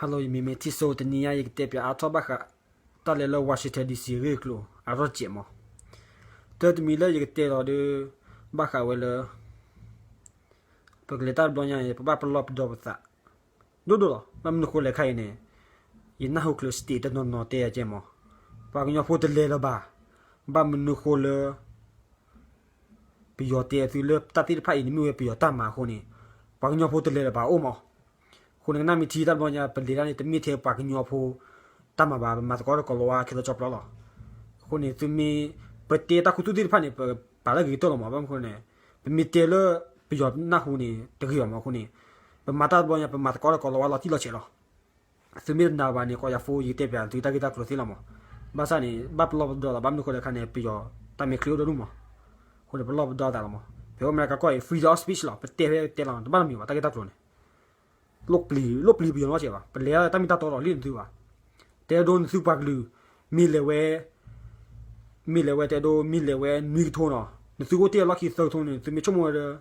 Hello, ယမံၤမ့ၢ်ထံစိ, တနံၤညါ ယကတဲပၠးအါထီၣ်ဘၣ်ဃး တၢ်လဲၤလၢ Washington D C အဂ့ၢ်အကျိၤ အရီၣ်စဲးမး. တၢ်တမံၤလၢယကတဲလီၤဒီး ဘၣ်ဃးဝဲလၢ ပကလဲၤတၢ်တဘျီညါန့ၣ် ပဘၣ်ပလီၢ်ပဒီပသး ဒိၣ်ဒိၣ်လီၤ. ဘၣ်မနုၤဃိလဲၣ်ခါအံၤန့ၣ် ယနၢ်ဟူချုး state တနီၤနီၤတဲယၤကဲမး, ပှၤကညီဖိတလဲၤလၢၤဘၣ်. ဘၣ်မနုၤဃိလၢ ပယီၤတဲအသုလၢတၢ်သ့ၣ်တဖၣ်အံၤန့ၣ် မ့ၢ်ဝဲပယီၤတၢ်မၤအဃိန့ၣ် ပှၤကညီဖိတလဲၤလၢၤဘၣ်အိၣ်မး. အဃိန့ၣ် ကနၣ်မ့ၢ်ထံတၢ်တဘျီညါ ပလဲၤတၢ်န့ၣ် တမ့ၢ်ထဲပှၤကညီဖိတၢ်မၤဘၣ်, ပမၤသကိးဒီးကီၤလၤဝါခဲလၢာ်ကၠီပျီလီၤ. အဃိန့ၣ် သုမ့ၢ် ပတဲတၢ်ခူသူၣ်သ့ၣ်တဖၣ်န့ၣ် ပပာ်လၢဂ့ၤကတၢၢ်လီၤမး. ဘၣ်မနုၤဃိန့ၣ် ပမ့ၢ်တဲလၢပယီၤနၢ်ဟူန့ၣ် တဂ့ၤဘၣ်မး. အဃိန့ၣ် ပမၤတၢ်တဘျီညါ ပမၤသကိးဒီးကီၤလၤဝါလီၤတံၢ်လီၤဆဲးလီၤ. သုမ့ၢ်တနာ်ဘၣ်န့ၣ် ကိးယၤ phone ယကတဲပၠးသုတၢ်ဂ့ၢ်တၢ်ကျိၤသ့လီၤမး. ဘၣ်ဆၣ်န့ၣ် ဘၣ်ပလီၢ်ပဒီသး ဘၣ်မနုၤဃိလဲၣ်ခါန့ၣ် ပယီၤတၢ်မဲာ်ချံအိၣ်ဒီဒူၣ်မး. အဃိန့ၣ် ပလီၢ်ပဒီသးလီၤမး. ဖဲအိၣ်အမဲရကၤကီၢ်အံၤ freedom of speech လီၤ. ပတဲဖဲတဲလီၤ တဘၣ်တမံၤဘၣ် တၢ်ဂ့ၢ်တၢ်ကျိၤန့ၣ် လိၣ်ပျံၤ လိၣ်ပျံၤပယီၤနီတစဲးဘၣ်. ပလဲၤတၢ်မ့ၢ်တၢ်တီလီၤလံနသုဘၣ်. တဲဒိနသုပှၤကလုာ် မ့ၢ်လဲၤဝဲ မ့ၢ်လဲၤဝဲတဲဒိ မ့ၢ်လဲၤဝဲနွံကထိနီၤ, နသုကအိၣ်တ့ၢ်လီၢ်ခံသၢကထိန့ၣ် သုမ့ၢ်ဆိကမိၣ်ဝဲဒီး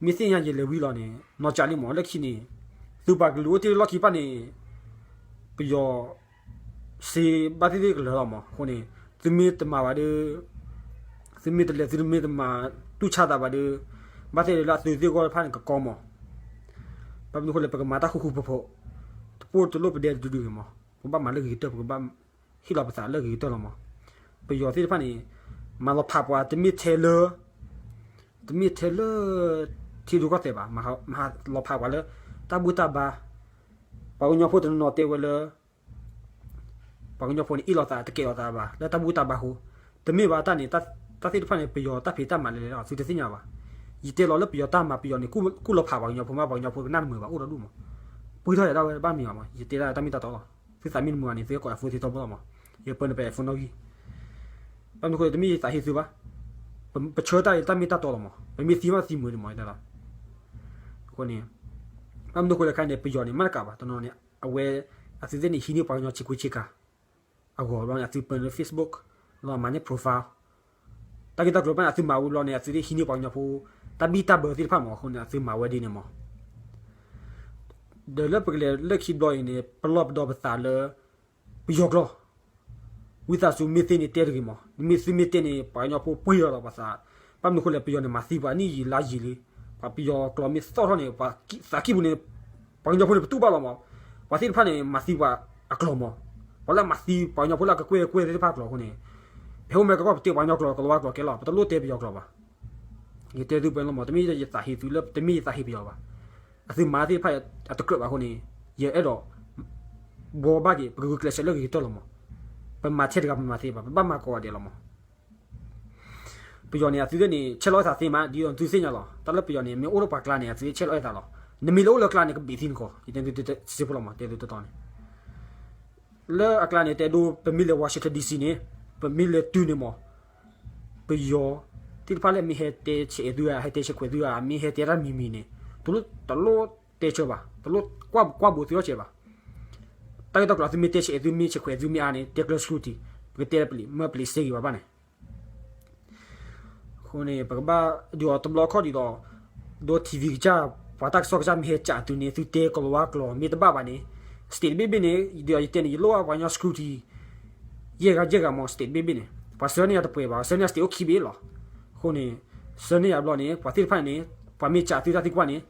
မ့ၢ်သ့ၣ်ညါယလဲၤဝံၤလီၤန့ၣ် နီၢ်ကၠးလံမး. လၢခံန့ၣ် သုပှၤကလုာ်အိၣ်တ့ၢ်လီၢ်ခံတဖၣ်န့ၣ် ပယီၤ စ့ဘၣ်သ့ၣ်သ့ၣ်ကလၢာ်လီၤမး. အဃိန့ၣ် သုမ့ၢ်တမၤဘၣ်ဒီး သုမ့ၢ်တလဲၤ သုမ့ၢ်တမၤတူၢ်ဆါသးဘၣ်ဒီး ဘၣ်သ့ၣ်လၢအသုးသ့ၣ်ဂီၢ်တဖၣ်န့ၣ် ကကီမး. ဘၣ်မနုၤဃိလဲၣ် ပကမၤတၢ်ဃူဃူဖိးဖိး, တပိၢ်တလိၣ်ပဒဲတဒုဒုဂ့ၤမး. ပကဘၣ်မၤလၢဂ့ၤကတၢၢ်, ပကဘၣ်ဟ့ၣ်လီၤပသးလၢဂ့ၤကတၢၢ်လီၤမး. ပယီၤသ့ၣ်တဖၣ်န့ၣ် မၤလီၤဖးပှၤတမ့ၢ်ထဲလၢ တမ့ၢ်ထဲလၢ ထံဒိၣ်ကီၢ်သဲးဘၣ်, မၤလီၤဖးပှၤလၢ တၢ်ဘူၣ်တၢ်ဘါ, ပှၤကညီဖိတနီၤနီၤတဲဝဲလၢ ပှၤကညီဖိန့ၣ် အ့ၣ်လိာ်သး တကဲးလိာ်သးဘၣ် လၢတၢ်ဘူၣ်တၢ်ဘါအဃိ, တမ့ၢ်ဘၣ်တၢ်န့ၣ် တၢ်သ့ၣ်တဖၣ်န့ၣ် ပယီၤတၢ်ဖံးတၢ်မၤလဲၣ်လဲၣ်လီၤ သုတသ့ၣ်ညါဘၣ်. ယတဲလီၤလၢပယီၤတၢ်မၤ ပယီၤန့ၣ် ကူၣ်လီၤဖးပှၤကညီဖိမး ပှၤကညီဖိကနၣ်တမုာ်ဘၣ် အိၣ်ဒီဒူၣ်မး. ပှံထီၣ်ယၤဒၣ်ဝဲဘၣ်မ့ၢ်ဘၣ်မး ယတဲဒၣ်တၢ်မ့ၢ်တၢ်တီလီၤ. သုသးမ့ၢ်တမုာ်ဘၣ်န့ၣ် သုကကိးယၤ phone သ့ထီဘိလီၤမး. ယပၢနုာ်ပ phone နီၣ်ဂံၢ် ဘၣ်မနုၤဃိ တမ့ၢ်ယသးဟ့သုဘၣ်. ပဆၢတၢ်အံၤ တၢ်မ့ၢ်တၢ်တီလီၤမး, ပမ့ၢ်သံမးသံမုာ်န့ၣ်မး ယတဲလီၤ. အဃိန့ၣ် ဘၣ်မနုၤဃိလဲၣ်ခါန့ၣ် ပယီၤန့ၣ် မ့ၢ်တကးဘၣ် တနီၤန့ၣ် အဝဲ အသုးသ့ၣ်န့ၣ် ဟံးန့ၢ်ပှၤကညီဆ့ကွံဆ့ကၤ အဂီၢ်ဘျီန့ၣ် အသုးပၢနုာ်လၢ Facebook လီၤမၤန့ၢ် profile တၢ်ဂ့ၢ်တၢ်ကျိၤတဖၣ်န့ၣ် အသုးမၤဝံၤဘျီန့ၣ် အသုးသ့ၣ်ဟံးန့ၢ်ပှၤကညီဖိ တၢ်ဘံၣ်တၢ်ဘၢသ့ၣ်တဖၣ်မး အဃိန့ၣ် အသုးမၤဝဲဒ်န့ၣ်မး. ဒီးလၢပကလဲၤလၢခံဘျီအံၤန့ၣ် ပလီၢ်ပဒီပသးလၢ ပယီၤကျိာ် ဝံသးစူၤမ့ၢ်သ့န့ၣ်တဲတဂ့ၤမး, မ့ၢ်သုမ့ၢ်တဲန့ၣ် ပှၤကညီဖိပှ့ၤလီၤလီၤပသး, ဘၣ်မနုၤဃိလဲၣ် ပယီၤန့ၣ် မၤသံပှၤနံၣ်ယံာ်လါယံာ်လံ, ပှၤပယီၤကျိာ်မ့ၢ်သီၣ်ထီၣ်န့ၣ် ပှၤသးကံၢ်ပူၤန့ၣ် ပှၤကညီဖိန့ၣ် ပတူၢ်ဘၣ်လီၤမး, ပှၤသ့ၣ်တဖၣ်န့ၣ် မၤသံပှၤအကျိာ်မး, ပှၤလၢအမၤသံပှၤကညီဖိလၢအကကွဲၢ်ကွဲၢ်သ့ၣ်တဖၣ်အကျိာ်အဃိန့ၣ်, ပဟဲအိၣ်မဲာ်ကကီၢ်ပတဲပှၤကညီကျိာ် ကလၤဝါကျိာ်ကဲလီၤ, ပတလိၣ်တဲပယီၤကျိာ်ဘၣ်. ယတဲသုပှဲၤလီၤမး, တမ့ၢ်ယသးဟ့သုလၢ တမ့ၢ်ယသးဟ့ပယီၤဘၣ်. အသုမၤသ့ၣ်တဖၣ်အတကြၢးဘၣ်အဃိန့ၣ်, ယအဲၣ်ဒိး ဘှီဘၣ်က့ၤ ပကဂုာ်ကျဲးစၢးလၢဂ့ၤကတၢၢ်လီၤမး. ပမၤထဲတဂၤပမၤသ့ဘၣ်, ပဘၣ်မၤကိးဂၤဒဲးလီၤမး. ပယီၤန့ၣ် အသုးသ့ၣ်န့ၣ်ဆဲးလီၤအသးသ့မး ဒ်သိးသုသ့ၣ်ညါလီၤ. တၢ်လၢပယီၤန့ၣ် မ့ၢ်အိၣ်လၢပှၤကျါန့ၣ် အသုးသ့ၣ်ဆဲးလီၤအသးလီၤ. နမ့ၢ်လဲၤအိၣ်လၢကျါန့ၣ် ကဘ့ၣ်သံနကီၢ်, ယတဲသုတတီၤန့ၣ် လၢအကျါန့ၣ် တဲဒိ ပမ့ၢ်လဲၤ Washington D C န့ၣ်, ပမ့ၢ်လဲၤတုၤန့ၣ်မး, ပယီၤသ့ၣ်တဖၣ်လၢမ့ၢ်ဟဲတဲဆဲးအဲၣ်သုဧါ, ဟဲတဲဆဲးခွဲးသုဧါ, မ့ၢ်ဟဲတဲတၢ်မံၤမံၤန့ၣ်, တလိၣ်တဲဆၢဘၣ်, တလိၣ်ကွၢ်ဘူးကွၢ်ဘူးသုထီၣ်ဆဲးဘၣ်. တၢ်ဂ့ၢ်တၢ်ကျိၤ သုမ့ၢ်တဲဆဲးအဲၣ်သု မ့ၢ်ဆဲးခွဲးသုမ့ၢ်အါန့ၣ် တဲကျၢၤ security, ပကတဲပလံး မၢပလံးစ့ဂ့ၤဘၣ်ဘၣ်န့ၣ် အဃိန့ၣ် ပကဘၣ်ဒုးအီၤတဘျီခီၣ်ဒ်သိး, ဒိ TV ကစၢ်, ပှၤတၢ်ကစီၣ်ကစၢ်မ့ၢ်ဟဲကးသုန့ၣ် သုတဲကီၤလၤဝါကျိာ်မ့ၢ်တဘၣ်ဘၣ်န့ၣ်, state တဘ့ၣ်ဘ့ၣ်န့ၣ် ဒ်သိးယတဲန့ၣ် ယလိၣ်ဘၣ်ပှၤကညီ security ယဲၢ်ဂၤယဲၢ်ဂၤမး state တဘ့ၣ်ဘ့ၣ်န့ၣ်, ပှၤဆှၢန့ၢ်ယၤတပှဲၤဘၣ်, ဆှၢန့ၢ်ယၤ state အိၣ်ခံဘ့ၣ်လီၤ. အဃိန့ၣ် ဆှၢန့ၢ်ယၤဘျီန့ၣ် ပှၤသ့ၣ်တဖၣ်န့ၣ် ပှၤမ့ၢ်ကးသုတၢ်သံကွၢ်န့ၣ်,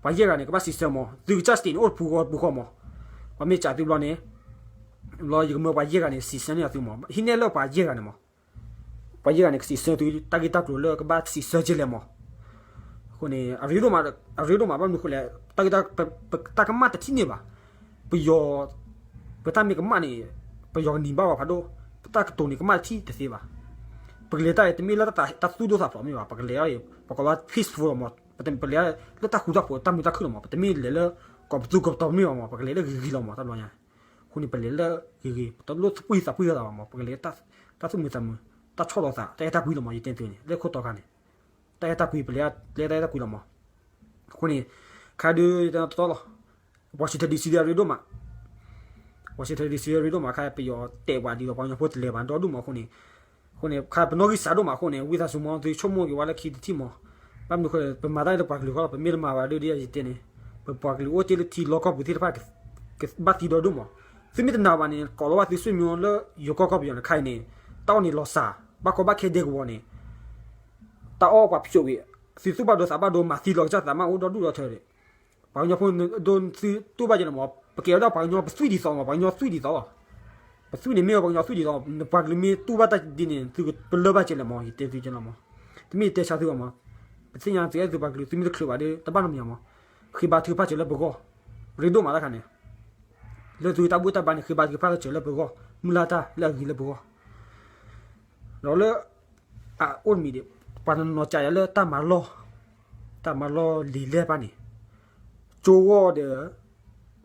ပှၤယဲၢ်ဂၤန့ၣ် ကဘၣ်စံးဆၢမး, သုကစၢ် state န့ၣ် အိၣ်တပူၤဃီတပူၤဃီမး, ပှၤမ့ၢ်ကးသုဘျီန့ၣ် ဘျီယကမၢပှၤယဲၢ်ဂၤန့ၣ် စံးဆၢန့ၢ်ယၤသုမး, ဟံးန့ၢ်လၢပှၤယဲၢ်ဂၤန့ၣ်မး ပှၤယဲၢ်ဂၤန့ၣ် ကစံးဆၢသု တၢ်ဂ့ၢ်တၢ်ကျိၤလၢကဘၣ်စံးဆၢကဲလဲၣ်မး. အဃိန့ၣ် အရ့ဒိၣ်မး, အရ့ဒိၣ်မး ဘၣ်မနုၤအဃိလဲၣ်, တၢ်ဂ့ၢ်တၢ်, ပတၢ်ကမၣ်တထံၣ်န့ၣ်ဘၣ်. ပယီၤ, ပတၢ်မ့ၢ်ကမၣ်န့ၣ် ပယီၤကနံၤဘၣ်ပှၤဖးဒိၣ်, ပတၢ်ကတိၤန့ၣ်ကမၣ်တထံၣ်တသ့ဘၣ်. ပကလဲၤတၢ်အံၤ တမ့ၢ်လၢတၢ်သူၣ်ဒိၣ်သးဖျိးမ့ၢ်ဘၣ်, ပကလဲၤအံၤ ပကိးလၢ peaceful လီၤမး, ပလဲၤလၢတၢ်ဃူတၢ်ဖိးတၢ်မုာ်တၢ်ခုၣ်လီၤမး, ပတမ့ၢ်လဲၤလၢ ကိးပသူကပတီၤမ့ၢ်ဘၣ်မး, ပကလဲၤလၢဂ့ၤဂ့ၤလီၤမး တၢ်ဘျီညါ အဃိန့ၣ် ပလဲၤလၢဂ့ၤဂ့ၤ, တလိၣ်သပှံၢ်သးပှံၢ်သးဘၣ်မး, ပကလဲၤ တၢ်သူၣ်မုာ်သးမုာ်, တၢ်ဆီၣ်လီၤသး, တၢ်အဲၣ်တၢ်ကွံလီၤမး, ယတဲသုန့ၣ် လၢခိၣ်တီခါန့ၣ်, တၢ်အဲၣ်တၢ်ကွံ ပလဲၤလၢတၢ်အဲၣ်တၢ်ကွံလီၤမး. အဃိန့ၣ် ခါဒုးယတဲတီတီလီၤ, Washington D C ဒ်အရ့ဒိၣ်မး, Washington D C အရ့ဒိၣ်မး ခါပယီၤတဲာ်ပှၤဒ်သိး ပှၤကညီဖိတလဲၤဘၣ်ဒီဒူၣ်မးအဃိန့ၣ်, အဃိန့ၣ် ခါပနီၣ်ဂံၢ်စးဒိၣ်မးအဃိန့ၣ် ဝံသးစူၤမး သုဆိကမိၣ်က့ၤဝဲလၢခံတထံၣ်မး, ဘၣ်မနုၤအဃိ ပမၤတၢ်လၢပှၤကလုာ်ဃီလီၤ, ပမ့ၢ်တမၤဘၣ်ဒုးဒ်ယတဲန့ၣ်, ပပှၤကလုာ်အိၣ်တ့ၢ်လၢထံလီၢ်ကီၢ်ပူၤသ့ၣ်တဖၣ် ကဘၣ်သံဒီဒိၣ်မး. သုမ့ၢ်တနာ်ဘၣ်န့ၣ် ကိးလီၤဘၣ်သုဆွေမျိုးလၢယိၤကီၢ်ကီၢ်ပယီၤန့ၣ် ခဲအံၤန့ၣ် တၢ်အီၣ်န့ၣ်လီၤစှၤ, ဘၣ်ကီဘၣ်ခဲဒဲကဝီၤန့ၣ် တၢ်အီၣ်ပှၤဖျိးဝံၤ သုသူၣ်ဘၣ်ဒိသးဘၣ်ဒိ မၤသံလီၤကစၢ်သးမး အိၣ်ဒီဒူၣ်ဒီထၢဒီး ပှၤကညီဖိဒိသုတူၢ်ဘၣ်ကဲလီၤမး, ပကဲဝဲဒၣ်ပှၤကညီပသွံၣ်ဒ်သိးမး, ပှၤကညီသွံၣ်ဒ်သိး, ပသွံၣ်န့ၣ်မ့ၢ်ဝဲပှၤကညီသွံၣ်ဒ်သိး, နပှၤကလုာ်မ့ၢ်တူၢ်ဘၣ်တၢ်ဒ်န့ၣ် သုကပလၢၢ်ဘၣ်ကဲလၢၤမး, ယတဲသုကဲလီၤမး, တမ့ၢ်ယတဲဆါသုဘၣ်မး, ပသ့ၣ်ညါသုအဲၣ်သုပှၤကလုာ် သုမ့ၢ်တချုးဘၣ်ဒီး တဘၣ်နီတမံၤမး, ဃ့ဘါထုကဖၣ်စၢၤလၢပဂီၢ်, ရ့ဒိၣ်မးတခါန့ၣ်, လၢသုတၢ်ဘူၣ်တၢ်ဘါန့ၣ် ဃ့ဘါထုကဖၣ်စၢၤလၢပဂီၢ်, မုၢ်လၢ်တၢ်လၢအဂ့ၤလၢပဂီၢ် ဒီးလၢ အအိၣ်တမံၤဒီး ပှၤတနီၤနီၤကးယၤလၢတၢ်မၤလီၢ်, တၢ်မၤလီၢ်လံာ်လဲၢ်တဖၣ်န့ၣ်, ကၠိဂီၢ်ဒီး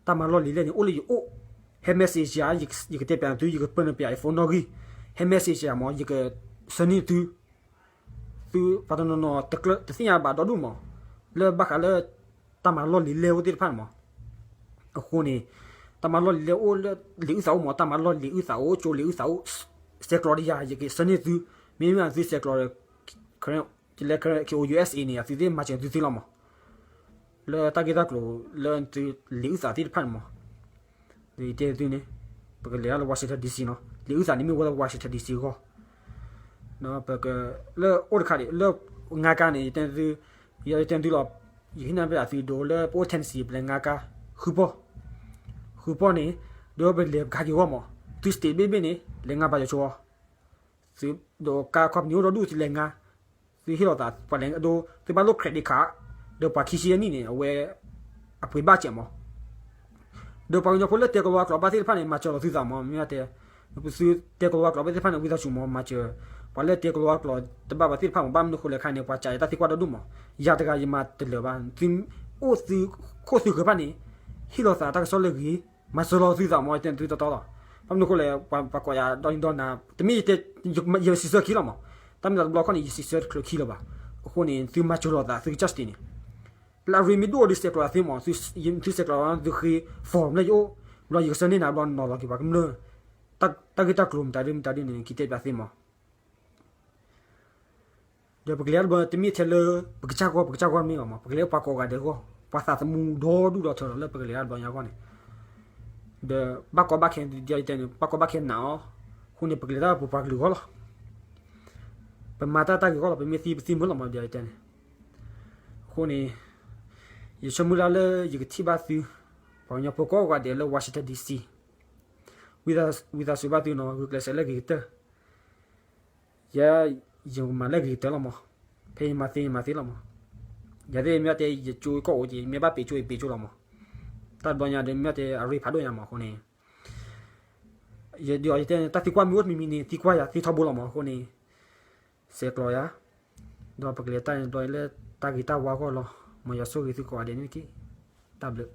တၢ်မၤလီၢ်လံာ်လဲၢ်န့ၣ် အိၣ်လၢယအိၣ်, ဟဲ message ယၤ, ယကတဲပျးသု, ယကပၢနုာ်ပျးယ phone နီၣ်ဂံၢ်, ဟဲ message ယၤမး ယကဆၢန့ၢ်သု သုပှၤတနီၤနီၤ တသ့ၣ်ညါဘၣ်ဒီဒူၣ်မး, လၢဘၣ်ဃးလၢ တၢ်မၤလီၢ်လံာ်လဲၢ်အိၣ်သ့ၣ်တဖၣ်န့ၣ်မး, အဃိန့ၣ် တၢ်မၤလီၢ်လံာ်လဲၢ်အိၣ်လၢ လံာ်အုၣ်သးအိၣ်မး, တၢ်မၤလီၢ်လံာ်အုၣ်သးအိၣ်, ကၠိလံာ်အုၣ်သးအိၣ်, ဆဲးကျိးဒီးယၤ ယကဆၢန့ၢ်သု, မ့မ့ၢ်သုဆဲးကျိးဒီး လၢ K O U S A န့ၣ် အသုသ့ၣ်မၤစၢၤသုသ့လီၤမး, လၢတၢ်ဂ့ၢ်တၢ်ကျိၤလၢသုလံာ်အုၣ်သးသ့ၣ်တဖၣ်န့ၣ်မး, ယတဲသုန့ၣ် ပကလဲၤတၢ်လၢ Washington D C နီၤ, လံာ်အုၣ်သးန့ၣ်မ့ၢ်ဝဲလၢ Washington D C အဂီၢ်, ဒီးပက လၢအိၣ်တခါဒံး လၢ ငါးကါ န့ၣ် ယတဲသု, ယတဲသုလီၤ, ယဟ့ၣ်နၤဘၣ်အသုဒိးလၢ ပအိၣ် Tennessee ပလဲၤငါးကါ, ဃုပီၢ်, ဃုပီၢ်န့ၣ် ဒီးပလဲၤပကဟးက့ၤဂီၢ်မး, သု state ဘ့ၣ်ဘ့ၣ်န့ၣ် လဲၤငါဘၣ်ယဆိ, သုဒီးကါ company အိၣ်ဒီဒူၣ် သုလဲၤငါ, သုဟ့ၣ်လီၤသး ပှၤလဲၤဒိ သုဘၣ်လိၣ် credit card, ဒီးပှၤခံဆံယဲၢ်နံၣ်န့ၣ် အဝဲ အပှ့ၤဘၣ်စဲးမး, ဒီးပှၤကညီဖိလၢတဲကလီကလီဘၣ်သ့ၣ်တဖၣ်န့ၣ် မၤစၢၤလီၤသုသးမး, မ့ၢ်တဲ သုတဲကလီကလီဘၣ်သ့ၣ်တဖၣ်န့ၣ် ဝံသးစူၤမး မၤစၢၤ, ပှၤလၢတဲကလီကလီတဘၣ်ဘၣ်သ့ၣ်တဖၣ်မး, ဘၣ်မနုၤဃိလဲၣ်ခါန့ၣ် ပှၤကးယတၢ်သံကွၢ်ဒီဒူၣ်မး, ယၤတဂၤယမၤတလၢာ်ဘၣ်, သုအိၣ်သုခိၣ်သုဃၢၤတဖၣ်န့ၣ် ဟ့ၣ်လီၤသးတၢ်ကစီၣ်လၢအဂ့ၤ, မၤစၢၤလီၤသုသးမး ယတဲသုတီတီလီၤ, ဘၣ်မနုၤဃိလဲၣ် ပှၤကိးယၤဒီနံၤဒီနၤ, တမ့ၢ်ယ ယစံးဆၢခံလီၤမး, တၢ်မ့ၢ်တဘျီခီန့ၣ် ယစံးဆၢတချုးခံလၢၤဘၣ်, အဃိန့ၣ် သုမၤစၢၤလီၤသး သုကစၢ်စတ့န့ၣ် လၢအရ့မ့ၢ်ဒိၣ်ဒီး ဆဲးကျိးသ့မး, သုဆဲးကျိး သုဃ့ form လၢယအိၣ်, ဘျီယကဆၢန့ၢ်နၤဘျီနီၤလီၤက့ၤပှၤကမျၢၢ်, တၢ်ဂ့ၢ်တၢ်ကျိၤမတၤဒ်မတၤဒ်န့ၣ် က့ၤတဲပျးသ့မး, ဒီးပကလဲၤတဘျီ တမ့ၢ်ထဲလၢ ပကစၢ်ဂီၢ် ပကစၢ်ဂီၢ်မ့ၢ်လီၤမး, ပကလဲၤပှၤကိးဂၤဒဲးအဂီၢ်, ပှၤသးသမူဒီဒူၣ်ဒီထၢလီၤလၢပကလဲၤတဘျီညါအဂီၢ်န့ၣ်, ဒီးဘၣ်ကီဘၣ်ခဲဒ်ယတဲန့ၣ် ဘၣ်ကီဘၣ်ခဲနာ်အီၤ, အဃိန့ၣ် ပကလဲၤတၢ်ပပှၤကလုာ်အဂီၢ်လီၤ, ပမၤတၢ်တၢ်ဂ့ၤအဂီၢ်လီၤ, ပမ့ၢ်သံပသံမုာ်လီၤမး ဒ်ယတဲန့ၣ်, အဃိန့ၣ် ယဆၢမုၢ်လၢ်လၢယကထံၣ်ဘၣ်သု ပှၤကညီဖိကိးဂၤဒဲးလၢ Washington D C, ဝံသးစူၤဘၣ်သုနီၤ, ဂုာ်ကျဲးစၢးလၢဂ့ၤကတၢၢ်, ယဲ ယမၤလၢဂ့ၤကတၢၢ်လီၤမး, ဖဲယမၤသ့ယမၤသ့လီၤမး, ယၤသ့ၣ်မ့ၢ်တဲ ယကၠိကီၢ်အိၣ်က့ၤ မ့ၢ်ဘၣ်ပ့ၤကၠိအံၤပ့ၤကၠိလီၤမး, တၢ်တဘျီညါဒီးမ့ၢ်တဲအရ့ဖးဒိၣ်ညါမးအဃိန့ၣ် ယဒ်အီၤယတဲန့ၣ် တၢ်သံကွၢ်မ့ၢ်အိၣ်တမံၤမံၤန့ၣ် သံကွၢ်ယၤသ့ထီဘိလီၤမးအဃိန့ၣ်, ဆဲးကျိးယၤ, ဒီးပကလဲၤတၢ်န့ၣ်ဘျီလၢတၢ်ဂ့ၤတၢ်ဝါအဂီၢ်လီၤ, မ်ယွၤဆိၣ်ဂ့ၤသုကိးဂၤဒဲးန့ၣ်တက့ၢ်, တၢ်ဘျုး